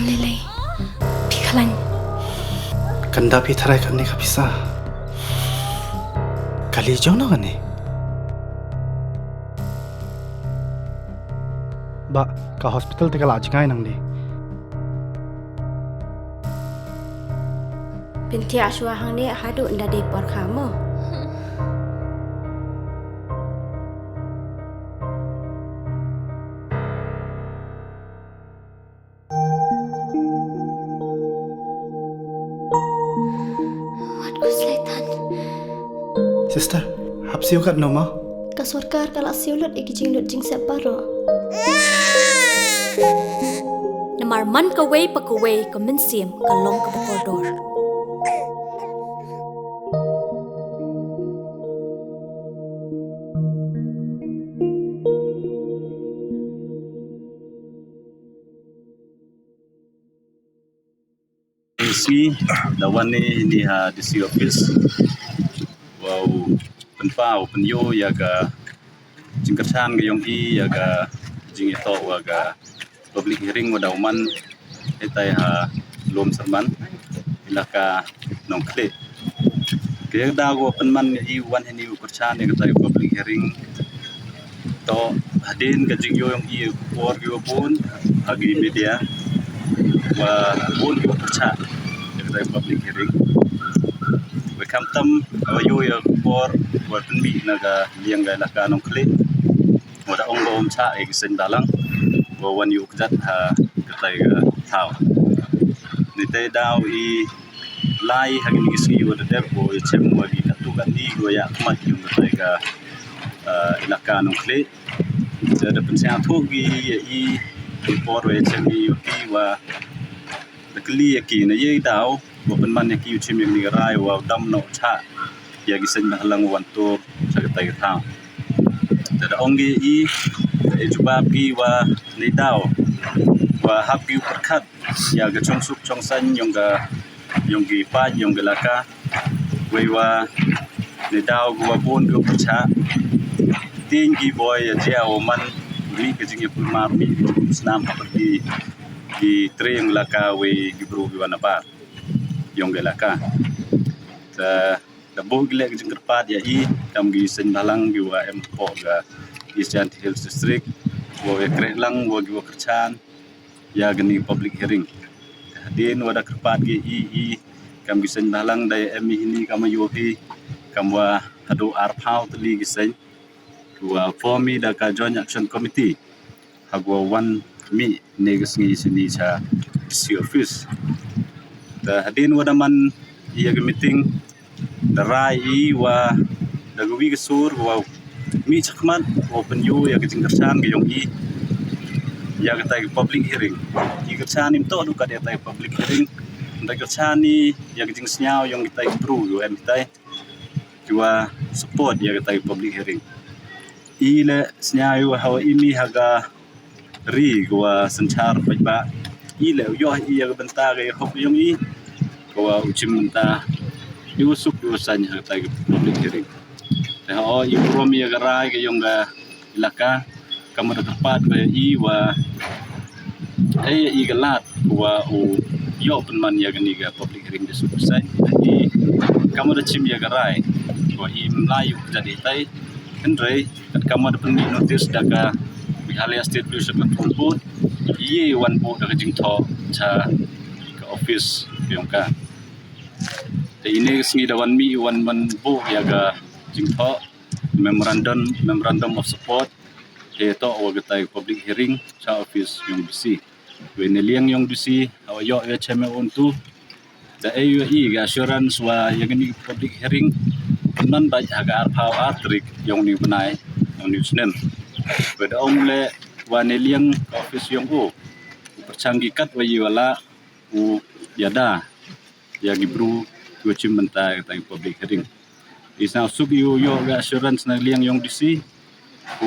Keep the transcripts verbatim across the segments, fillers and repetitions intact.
Lele, phi khlañ. Kanda phi tharai kani ka pisa. Kali jong no kani. Ba, ka hospital te ka la jngai nang di. Pynthia shuwa hangne haduh nda dei por kha mo. Wat ku slaitan. Sister, hap siew kat no ma? Ka sorkar ka la siew lut i ki jinglut jingsep baroh. Namar man kawei pa kawei ka mynsiem ka long kaba kordor. Sngi da wan ni ni ha D C office. Wow, pynpaw, pynyoh ya ka jingkyrchan ka yong i ya ka jingitoh wa ka public hearing wa da u man hitai ha Lum Syrman, ilaka Nongkhlieh. Ka ya ka daw wa pynman ya i wan hini u kyrchan ya ka tai public hearing. To hadien ka jingyoh yong i ya ka por ki wa bun ha ki media wa bun ki wa kyrchan ya ka tai public hearing. Wa khamtam wa yoh ya ka por wa pynmih na ka liang ka ilaka Nongkhlieh. Wa da ong ba um chah e ki seng balang wa wan yoh kjat ha ka tai ka thaw. Ni tai daw i lai ha ki ni ki sngi wa da dep wa i chem wa ki katu kani wa ya khmat yung ka tai ka, ah, ilaka Nongkhlieh. Te da pynsñiawthooh ki ya i ki por wa i chem i wa ki wa da kylli ya ki na ya i daw wa pynman ya ki u chim ya ki ni ka rai wa dam noh chah ya ki seng balang wan tur cha ka tai ka thaw. Te da ong ki i, da e jubab ki wa ni daw wa hap ki u pyrkhat ya ka chongsuk chongsaiñ yong ka, yong ki paid yong ka ilaka. Wei wa ni daw ki wa bun ki u pyrchah. Tieng ki boi ya jia wa man mi ka jingyakulmar mi ka jingyakulsnam hapyrdi ki tre yong ka ilaka wei ki bru ki wa nabar yong ka ilaka. Te da buh ki leh ka jingkyrpad ya i kam ki seng balang ki wa em hapoh ka East Jaintia Hills District wa ya kreh lang wa ki wa kyrchan ya kani public hearing. Hadien wa da kyrpad ki i, i kam ki seng balang da ya em i hini kam yoh hi kam wa haduh arphaw tylli ki seng wa form i da ka Joint Action Committee ha ka wa wan mih ne ka sngi sini cha D C office. Te hadien wa da man i ya ka meeting da rai i wa da ka wi ka sur wa mih chakhmat wa pynyoh ya ka jingkyrchan ka yong i ya ka tai ka public hearing. I kyrchan i ym toh du kat ya tai ka public hearing, da kyrchan i ya ka jingsñiaw yong ki tai ki bru ki wa em ki tai ki wa support ya ka tai ka public hearing. I leh sñiaw i wa hawa i mih ha ka ri ka wa synchar paidbah. I leh u yoh i ya ka bynta ka ya hok yong i ka wa u chim bynta i wa suk i wa saiñ ha ka tai ka public hearing. Te ha o i burom ya ka rai ka yong ka ilaka, kam wa da kyrpad wa i wa e i ka lad wa u yoh pynman ya kani ka public hearing da suk u saiñ. I kam wa da chim ya ka rai wa i mlai u kjat i tai. Hynrei kat kam wa da pynmih notice da ka Meghalaya State Pollution Control Board, i ye wan buh da ka jingthoh cha ka office yong ka. Te ini ka sngi da wan mih wan man buh ya ka jingthoh memorandum, memorandum of support he toh wa ka tai public hearing cha office yong D C. Wei ne liang yong D C hawa yoh ya chem ya un tu da e ya i ka assurance wa ya kani public hearing pynman bait ha ka arphaw ar tarik yong ni u bnai yong ni u snem. Wei da ong leh wa ne liang ka office yong u u pyrchang ki kat wa i wa la u yada ya ki bru ki wa chim bynta ka tai public hearing. I sñiaw suk i u yoh ka assurance na liang yong D C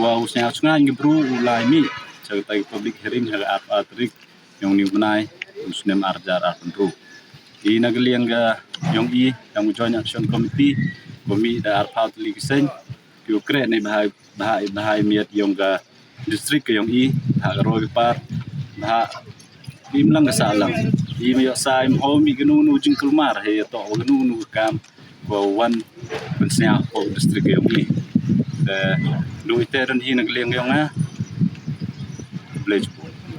wa u sñiaw chngaiñ ki bru u lai mih cha ka tai public hearing ha ka arphaw ar tarik yong ni u bnai u snem ar hajar arphaw ynru. I na ka liang ka yong i kam u Joint Action Committee wa mih da arphaw tylli ki seng ki u kreh ne bha, bha, bha i miat yong ka district ka yong i, bha ka roi ka par, bha Im lang ka sahlang. Im yoh sa im hom i kanu kanu jingkulmar, hei ya toh wa kanu kanu ka kam wa wan pynsñiaw ko district yong i. Te du ite don hi na ka liang yong nga. Khublei chi